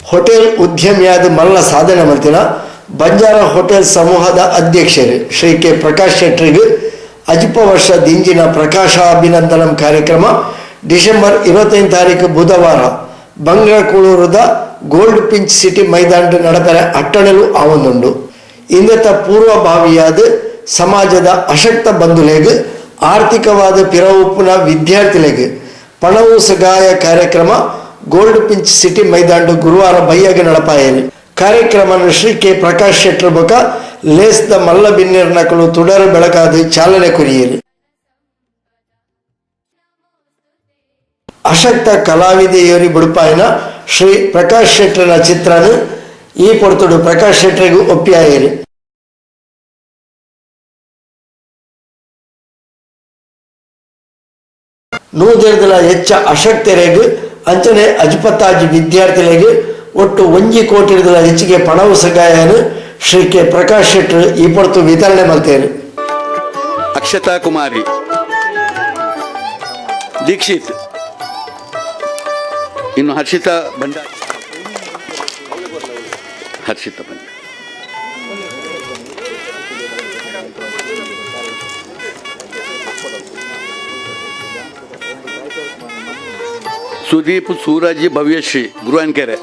Hotel ಉದ್ಯಮಿಯಾದ ಮಲ್ಲ ಸಾಧನೆ ಮಲ್ತಿನ ಬಂಜಾರ ಹೋಟೆಲ್ ಸಮೂಹದ ಅಧ್ಯಕ್ಷರು ಶ್ರೀ ಕೆ ಪ್ರಕಾಶ್ ಶೆಟ್ಟರಿಗೆ ಅಜಿಪ ವರ್ಷ ದಿಂಜಿನ ಪ್ರಕಾಶಾಭಿನಂದನಂ ಕಾರ್ಯಕ್ರಮ ಡಿಸೆಂಬರ್ 25 ತಾರೀಕು ಬುಧವಾರ ಬಂಗ್ರಕೂಳೂರದ gold pinch city ಮೈದಾನ ನಡಪರೆ ಅಟ್ಟಣಲು ಆವೊಂದುಂಡು. ಇಂದತ ಪೂರ್ವಭಾವಿಯಾದ ಸಮಾಜದ ಅಶಕ್ತ ಬಂಧುಲೆಗ್ ಆರ್ಥಿಕವಾದ ಪಿರವುಪ್ಪುನ ವಿದ್ಯಾರ್ಥಿಲೆಗ್ ಪಣವು ಸಗಾಯ ಕಾರ್ಯಕ್ರಮ gold pinch city ಮೈದಾನ ಗುರುವಾರ ಬಯ್ಯಾಗ ನಡಪಾಯರು. ಕಾರ್ಯಕ್ರಮ ಶ್ರೀ ಕೆ ಪ್ರಕಾಶ್ ಶೆಟ್ಟರ್ ಬೊಕ ಲೇಸ್ದ ಮಲ್ಲ ಬಿನ್ನೆರ್ ನಕಲು ತುಡರು ಬೆಳಕಾದ ಚಾಲನೆ ಕುರಿಯರು. ಅಶಕ್ತ ಕಲಾವಿದೆಯೋರಿ ಬುಡುಪಾಯಿನ ಶ್ರೀ ಪ್ರಕಾಶ್ ಶೆಟ್ಟರ್ನ ಚಿತ್ರನ ಈ ಪೊರ್ತುಡು ಪ್ರಕಾಶ್ ಶೆಟ್ಟರಿಗೂ ಒಪ್ಪಿಯಾಯರು. ನೂದೆರ್ದಲ ಹೆಚ್ಚ ಅಶಕ್ತರೆಗ್ ಅಂಚನೆ ಅಜ್ಪತ್ತಾಜಿ ವಿದ್ಯಾರ್ಥಿಲೆಗ್ ಒಟ್ಟು 1 ಕೋಟಿ ಹೆಚ್ಚಿಗೆ ಪಣವು ಸಗಾಯನು ಶ್ರೀ ಕೆ ಪ್ರಕಾಶ್ ಶೆಟ್ಟರ್ ಈ ಪೊರ್ತು ವಿತರಣೆ ಮಲ್ತೇರು. ಅಕ್ಷತಾ ಕುಮಾರಿ, ದೀಕ್ಷಿತ್, ಇನ್ನು ಹರ್ಷಿತಾ ಭಂಡಾರಿ, ಹರ್ಷಿತಾ ಭಂಡಾರಿ, ಸುದೀಪ್, ಸೂರಜ್, ಭವ್ಯಶ್ರೀ, ಗುರುವನ್ಕೆರೆ,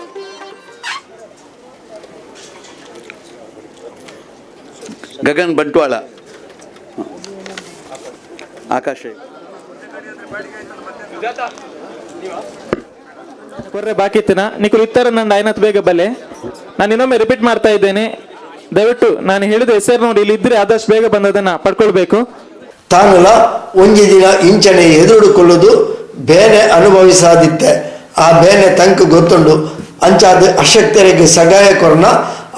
ಗಗನ್ ಬಂಟ್ವಾಳ, ಆಕಾಶ. ಕೊರ್ರೆ ಬಾಕಿತ್ತಿನ ನಿಕುಲು ಇತ್ತರ ನಂದು ಆಯ್ನತ್ ಬೇಗ ಬಲೆ. ನಾನು ಇನ್ನೊಮ್ಮೆ ರಿಪೀಟ್ ಮಾಡ್ತಾ ಇದ್ದೇನೆ, ದಯವಿಟ್ಟು ನಾನು ಹೇಳಿದ ಹೆಸರು ನೋಡಿ ಇಲ್ಲಿ ಇದ್ರೆ ಆದಷ್ಟು ಬೇಗ ಬಂದದನ್ನ ಪಡ್ಕೊಳ್ಬೇಕು. ತಾನುಲ ಒಂಜಿ ದಿನ ಇಂಚನೆ ಎದುರುಕೊಳ್ಳುವುದು ಬೇನೆ ಅನುಭವಿಸಾದಿತ್ತೆ, ಆ ಬೇನೆ ತಂಕ್ ಗೊತ್ತುಂಡು. ಅಂಚಾದ ಅಶಕ್ತರಿಗೆ ಸಗಾಯ ಕೊರ್ನ,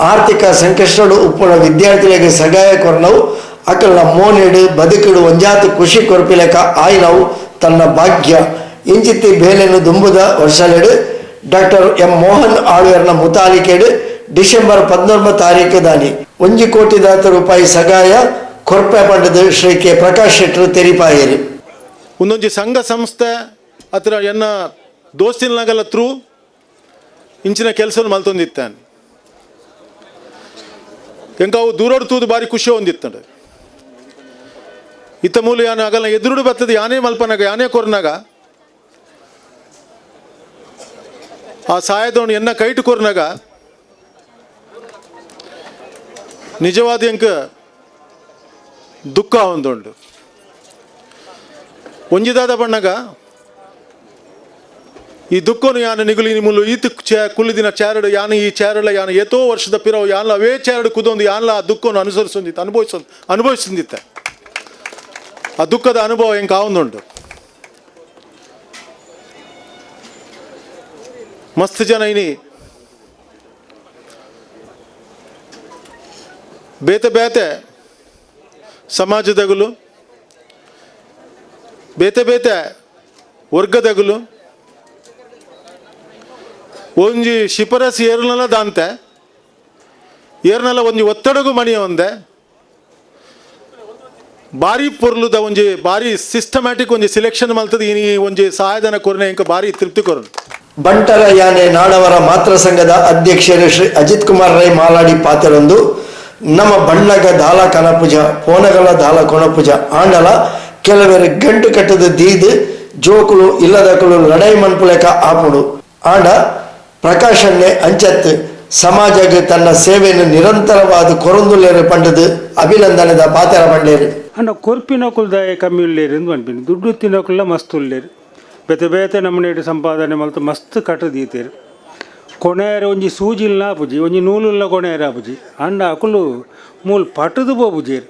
ಆರ್ಥಿಕ ಸಂಕಷ್ಟಡು ಉಪ್ಪುನ ವಿದ್ಯಾರ್ಥಿಗಳಿಗೆ ಸಗಾಯ ಕೊರ್ನವು ಅಕಲ್ನ ಮೋನೆಡು ಬದುಕಿಡು ಒಂಜಾತ ಖುಷಿ ಕೊರ್ಪಿಲೆಕ ಆಯ್ನವು ತನ್ನ ಭಾಗ್ಯ. ಇಂಚಿತ್ತಿ ಬೇಲೆನು ದುಂಬುದ ವರ್ಷಲೆಡು ಡಾಕ್ಟರ್ ಎಂ ಮೋಹನ್ ಆಳ್ವೇರ್ನ ಮುತಾಲಿಕೆಡು ಡಿಸೆಂಬರ್ 19 ತಾರೀಕು ದಾನಿ 1 ಕೋಟಿ ದಾತ ರೂಪಾಯಿ ಸಗಾಯ ಕೊರ್ಪೆ ಪಂಡದು ಶ್ರೀ ಕೆ ಪ್ರಕಾಶ್ ಶೆಟ್ಟರು ತೆರಿಪಾಯರು. ಒಂದೊಂಜಿ ಸಂಘ ಸಂಸ್ಥೆ ಅತ್ರ ಎನ್ನ ದೋಸ್ತಿನಾಗಲ್ಲ ತ್ರೂ ಇಂಚಿನ ಕೆಲಸ ಮಲ್ತೊಂದಿತ್ತಾನೆ. ಎಂಕ ಅವು ದೂರೋಡು ತೂದು ಬಾರಿ ಖುಷಿ ಹೊಂದಿತ್ತಂಡೆ. ಇತ್ತ ಮೂಲ ಯಾನ ಆಗಲ್ಲ ಎದುರುಡು ಬರ್ತದೆ, ಯಾನೇ ಮಲ್ಪನಾಗ ಯಾನೇ ಕೊರ್ನಾಗ ಆ ಸಾಯದವನು ಎನ್ನ ಕೈಟು ಕೊರ್ನಾಗ ನಿಜವಾದ ಎಂಕ ದುಃಖ ಹೊಂದುಂಡು. ಒಂಜಿದಾದ ಬಣ್ಣಗ ಈ ದುಃಖನು ಯಾನ ನಿಗುಲಿ ನಿಮ್ಮಲು ಈತ ಕುಳ್ಳಿದಿನ ಚಾರಡು ಯಾನ ಈ ಚಾರಡ ಯಾನ ಏತೋ ವರ್ಷದ ಪಿರವು ಯಾನ್ಲ ಅವೇ ಚಾರಡು ಕುದೊಂದು ಯಾನ್ಲ ಆ ದುಃಖವನ್ನು ಅನುಸರಿಸೊಂದಿತ್ತು ಅನುಭವಿಸೊಂದಿತ್ತ ಆ ದುಃಖದ ಅನುಭವ ಎಂಕ ಆವೊಂದುಂಡು. ಮಸ್ತ್ ಜನ ಇನಿ ಬೇತೆ ಬೇತೆ ಸಮಾಜದಗುಲು ಬೇತೆ ಬೇತೆ ವರ್ಗದಗುಲು ಒಂಜಿ ಶಿಫಾರಸು ಏರ್ನಲ ದಾಂತೆ ಏರ್ನಲ ಒಂಜಿ ಒತ್ತಡಗು ಮಣಿಯ ಒಂದೆ ಭಾರಿ ಪೊರ್ಲುದ ಒಂಜಿ ಭಾರಿ ಸಿಸ್ಟಮ್ಯಾಟಿಕ್ ಒಂಜಿ ಸಿಲೆಕ್ಷನ್ ಮಲ್ತದ ಈ ಒಂಜಿ ಸಹಾಯಧನ ಕೊರನೆ ಇಂಕ ಭಾರಿ ತೃಪ್ತಿ ಕೊರನು. ಬಂಟರ ಯಾನೆ ನಾಡವರ ಮಾತೃ ಸಂಘದ ಅಧ್ಯಕ್ಷರು ಶ್ರೀ ಅಜಿತ್ ಕುಮಾರ್ ರೈ ಮಾಲಾಡಿ ಪಾತ್ರರೊಂದು ನಮ್ಮ ಬಣ್ಣಗ ದಾಲ ಕನಪುಜ ಪೋನಗಲ ದಾಲ ಕೊಣಪುಜ ಆಂಡಲ ಕೆಲವರು ಗಂಟು ಕಟ್ಟದ ದೀದ್ ಜೋಕುಲು ಇಲ್ಲದಕುಲು ಲಡೈ ಮನ್ಪುಲೆಕ ಆಪುಡು. ಆಂಡ ಪ್ರಕಾಶನ್ನೇ ಅಂಚತ್ ಸಮಾಜಕ್ಕೆ ತನ್ನ ಸೇವೆಯನ್ನು ನಿರಂತರವಾದ ಕೊರೊಂದುಲ್ಲೇರು ಪಂಡದು ಅಭಿನಂದನೆದ ಪಾತ್ರ ಪಂಡೇರು. ಅಂಡ ಕೊರ್ಪಿನಕುಲು ದಾಯ ಕಮ್ಮಿ ಉಳ್ಳೇರು ಎಂದು ಪನ್ಪಿನಿ, ದುಡ್ಡು ತಿನ್ನಕುಲ್ಲ ಮಸ್ತ್ ಉಳ್ಳೇರು, ಬೇತೆ ಬೇತೆ ನಮ್ಮನೇಡು ಸಂಪಾದನೆ ಮಲ್ತು ಮಸ್ತ್ ಕಟ್ಟು ದೀತೇರು. ಕೊನೆಯರ ಒಂಜಿ ಸೂಜಿಲ್ನ ಆಪುಜಿ, ಒಂಜಿ ನೂಲುಲ್ನ ಕೊನೆಯರ ಆಪುಜಿ. ಅಂಡ ಅಕುಲು ಮೂಲು ಪಟುದು ಪೋಪುಜೇರು.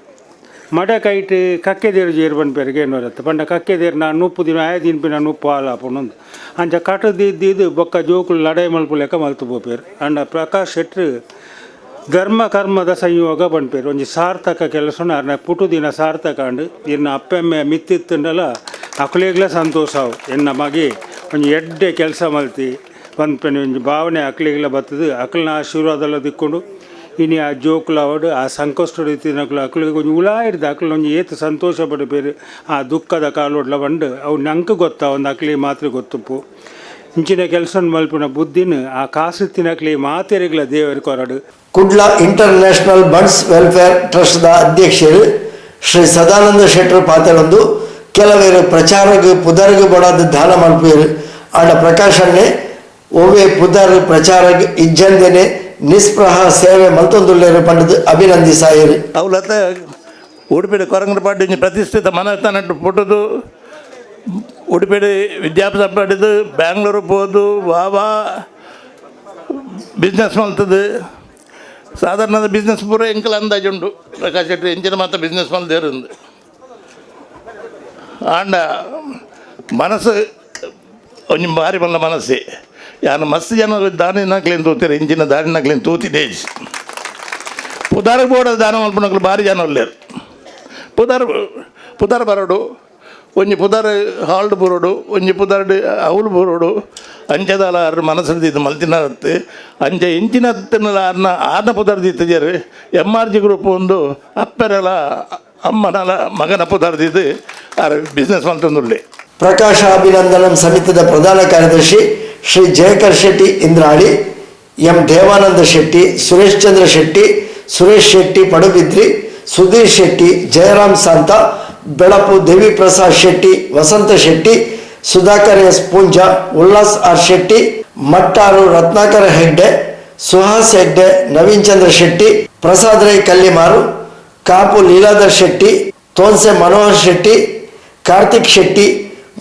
ಮಡೆ ಕೈಟ್ ಕಕ್ಕೆ ದೇರು ಜೇರು ಪನ್ಪೇರು ಗೇನೋರತ್ತು ಪಂಡ ಕಕ್ಕೆ ದೇರು ನಾನು ನುಪ್ಪು ದಿನ ಆಯ ದಿನ್ಪಿ ನಾನು ಉಪ್ಪು ಹಾಲು ಆಪುಂಡು ಅಂಚ ಕಟ್ಟು ದೀದ್ದು ಬೊಕ್ಕ ಜೋಕುಲು ಲಡಾಯಿ ಮಲ್ಪು ಲೆಕ್ಕ ಮಲ್ತು ಪೋಪೇರು. ಅಂಡ ಪ್ರಕಾಶ್ ಶೆಟ್ರು ಧರ್ಮ ಕರ್ಮದ ಸಂಯೋಗ ಪನ್ಪೇರು ಒಂಜಿ ಸಾರ್ಥಕ ಕೆಲಸನ ಅರ್ನ ಪುಟು ದಿನ ಸಾರ್ಥಕ ಅಂಡು ಇರ್ನ ಅಪ್ಪೆಮ್ಮೆ ಮಿತ್ತಿತ್ತುಂಡಲ ಅಕುಲೆಗ್ಲ ಸಂತೋಷ ಅವು. ಎನ್ನ ಮಗೆ ಒಂಜಿ ಎಡ್ಡೆ ಕೆಲಸ ಮಲ್ತಿ ಪನ್ಪೆನ ಒಂಜಿ ಭಾವನೆ ಅಕ್ಲೆಗ್ಲ ಬರ್ತದೆ. ಅಕ್ಲೆನ ಆಶೀರ್ವಾದಲ ದಿಕ್ಕೊಂಡು ಇನಿ ಆ ಜೋಕುಲು ಅವಡು ಆ ಸಂಕಷ್ಟ ಇತ್ತಿನಕುಲು ಅಕ್ಲೆಗ್ ಒಂಜಿ ಉಲಾ ಹಿಡ್ದು ಅಕ್ಲು ಒಂಜಿ ಏತ್ ಸಂತೋಷ ಪಡ್ಪೇರು ಆ ದುಃಖದ ಕಾಲೋಡ್ಲ ಬಂಡು ಅವು ನಂಗೆ ಗೊತ್ತ ಒಂದು ಅಕ್ಲಿಗೆ ಮಾತ್ರ ಗೊತ್ತುಪ್ಪು. ಇಂಚಿನ ಕೆಲಸ ಮಲ್ಪುನ ಬುದ್ಧಿನ ಆ ಕಾಸು ತಿನ್ನಕ್ಲಿ ಮಾತೆರೆಗ್ಲ ದೇವರು ಕೊರಡು. Kudla international Bunts welfare ಟ್ರಸ್ಟ್ದ ಅಧ್ಯಕ್ಷರು ಶ್ರೀ ಸದಾನಂದ ಶೆಟ್ಟರು ಪಾತೆರೊಂದು ಕೆಲವರು ಪ್ರಚಾರಗ್ ಪುದರ್ಗ್ ಬಡಾದ ದಾನ ಮಲ್ಪುವೆರ್. ಆಂಡ ಪ್ರಕಾಶಣ್ಣೆ ಒವ್ವೆ ಪುದರ್ ಪ್ರಚಾರಗ್ ಇಜ್ಜಂದೆನೆ ನಿಸ್ಪೃಹ ಸೇವೆ ಮಲ್ತೊಂದುಲ್ಲೆರ್ ಪಂಡುದು ಅಭಿನಂದಿಸಾಯೆರ್. ಅವಲತ್ತ ಉಡುಪಿದ ಕೊರಂಗರಪಾಡಿ ಒಂಜಿ ಪ್ರತಿಷ್ಠಿತ ಮನಸ್ಥಾನಟ್ಟು ಪುಟ್ಟುದು, ಉಡುಪಿಡು ವಿದ್ಯಾಭ್ಯಾಸ ಪಡೆದು, ಬ್ಯಾಂಗ್ಳೂರು ಪೋದು, ವಾ ಬಿಸ್ನೆಸ್ ಮಲ್ತದು. ಸಾಧಾರಣ ಬಿಸ್ನೆಸ್ ಪೂರ ಎಂಕಲ್ ಅಂದಾಜುಂಡು. ಪ್ರಕಾಶ್ ಶೆಟ್ಟಿ ಎಂಚಿನ ಮಾತ್ರ ಬಿಸ್ನೆಸ್ ಮಲ್ದೇರುಂದು. ಆಂಡ ಮನಸ್ಸು ಒಂಜಿ ಬಾರಿ ಮಲ್ಲ ಮನಸ್ಸೆ. ಯಾನು ಮಸ್ತ್ ಜನ ದಾನಿನಕ್ಲೇನು ತೂತಿರ, ಇಂಚಿನ ದಾನಿನಕ್ಲೇನು ತೂತಿದೇಜ್. ಪುದಾರ್ ಬೋಡ ದಾನ ಮಲ್ಪುನಕ್ಲು ಬಾರಿ ಜನ ಉಲ್ಲೆರ್. ಪುದರ್ ಪುದರ್ ಬರಡು, ಒಂಜಿ ಪುದರ್ ಹಾಲ್ಡ್ ಬರೋಡು, ಒಂಜಿ ಪುದರ್ಡ್ ಅವ್ಲು ಬರೋಡು. ಅಂಚದಾಲ ಅರ್ ಮನಸ್ಸು ಇದು ಮಲ್ತಿನತ್ತು. ಅಂಚ ಇಂಚಿನ ಆರ್ನ ಆರ್ನ ಪುದರ್ ದೀತಜೆರ್. M R G group ಒಂದು ಅಪ್ಪೆರಲ ಅಮ್ಮನಲ ಮಗನ ಪುದರ್ ದೀದು ಆರ್ ಬಿಸ್ನೆಸ್ ಮಲ್ತೊಂದುಲ್ಲೆ. ಪ್ರಕಾಶ ಅಭಿನಂದನಂ ಸಮಿತಿದ ಪ್ರಧಾನ ಕಾರ್ಯದರ್ಶಿ ಶ್ರೀ ಜಯಕರ್ ಶೆಟ್ಟಿ ಇಂದ್ರಾಳಿ, ಎಂ ದೇವಾನಂದ ಶೆಟ್ಟಿ, ಸುರೇಶ್ ಚಂದ್ರ ಶೆಟ್ಟಿ, ಸುರೇಶ್ ಶೆಟ್ಟಿ ಪಡುಬಿದ್ರಿ, ಸುಧೀರ್ ಶೆಟ್ಟಿ, ಜಯರಾಮ್ ಸಾಂತ, ಬೆಳಪು ದೇವಿ ಪ್ರಸಾದ್ ಶೆಟ್ಟಿ, ವಸಂತ ಶೆಟ್ಟಿ, ಸುಧಾಕರ್ ಎಸ್ ಪೂಂಜಾ, ಉಲ್ಲಾಸ್ ಆರ್ ಶೆಟ್ಟಿ, ಮಟ್ಟಾರು ರತ್ನಾಕರ ಹೆಗ್ಡೆ, ಸುಹಾಸ್ ಹೆಗ್ಡೆ, ನವೀನ್ ಚಂದ್ರ ಶೆಟ್ಟಿ, ಪ್ರಸಾದ್ ರೈ ಕಲ್ಲಿಮಾರು, ಕಾಪು ಲೀಲಾಧರ್ ಶೆಟ್ಟಿ, ತೋನ್ಸೆ ಮನೋಹರ್ ಶೆಟ್ಟಿ, ಕಾರ್ತಿಕ್ ಶೆಟ್ಟಿ,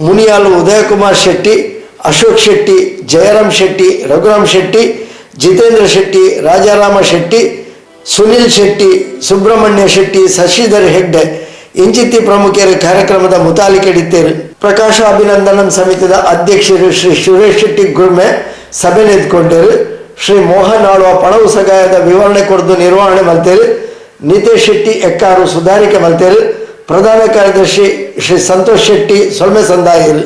ಮುನಿಯಾಲು ಉದಯಕುಮಾರ್ ಶೆಟ್ಟಿ, ಅಶೋಕ್ ಶೆಟ್ಟಿ, ಜಯರಾಮ್ ಶೆಟ್ಟಿ, ರಘುರಾಮ್ ಶೆಟ್ಟಿ, ಜಿತೇಂದ್ರ ಶೆಟ್ಟಿ, ರಾಜಾರಾಮ ಶೆಟ್ಟಿ, ಸುನಿಲ್ ಶೆಟ್ಟಿ, ಸುಬ್ರಹ್ಮಣ್ಯ ಶೆಟ್ಟಿ, ಶಶಿಧರ್ ಹೆಗ್ಡೆ ಇಂಚಿತ್ತಿ ಪ್ರಮುಖರು ಕಾರ್ಯಕ್ರಮದ ಮುತಾಲಿಕೆಡಿತ್ತೇರು. ಪ್ರಕಾಶ ಅಭಿನಂದನಂ ಸಮಿತಿದ ಅಧ್ಯಕ್ಷರು ಶ್ರೀ ಸುರೇಶ್ ಶೆಟ್ಟಿ ಗುರ್ಮೆ ಸಭೆ ಎದ್ಕೊಂಡರು. ಶ್ರೀ ಮೋಹನ್ ಆಳ್ವ ಪಣವು ಸಗಾಯದ ವಿವರಣೆ ಕೊಡ್ದು ನಿರ್ವಹಣೆ ಮಲ್ತೇರು. ನಿತೇಶ್ ಶೆಟ್ಟಿ ಎಕ್ಕಾರು ಸುಧಾರಿಕೆ ಮಲ್ತೇರು. ಪ್ರಧಾನ ಕಾರ್ಯದರ್ಶಿ ಶ್ರೀ ಸಂತೋಷ್ ಶೆಟ್ಟಿ ಸೊಲ್ಮೆ ಸಂದಾಯರು.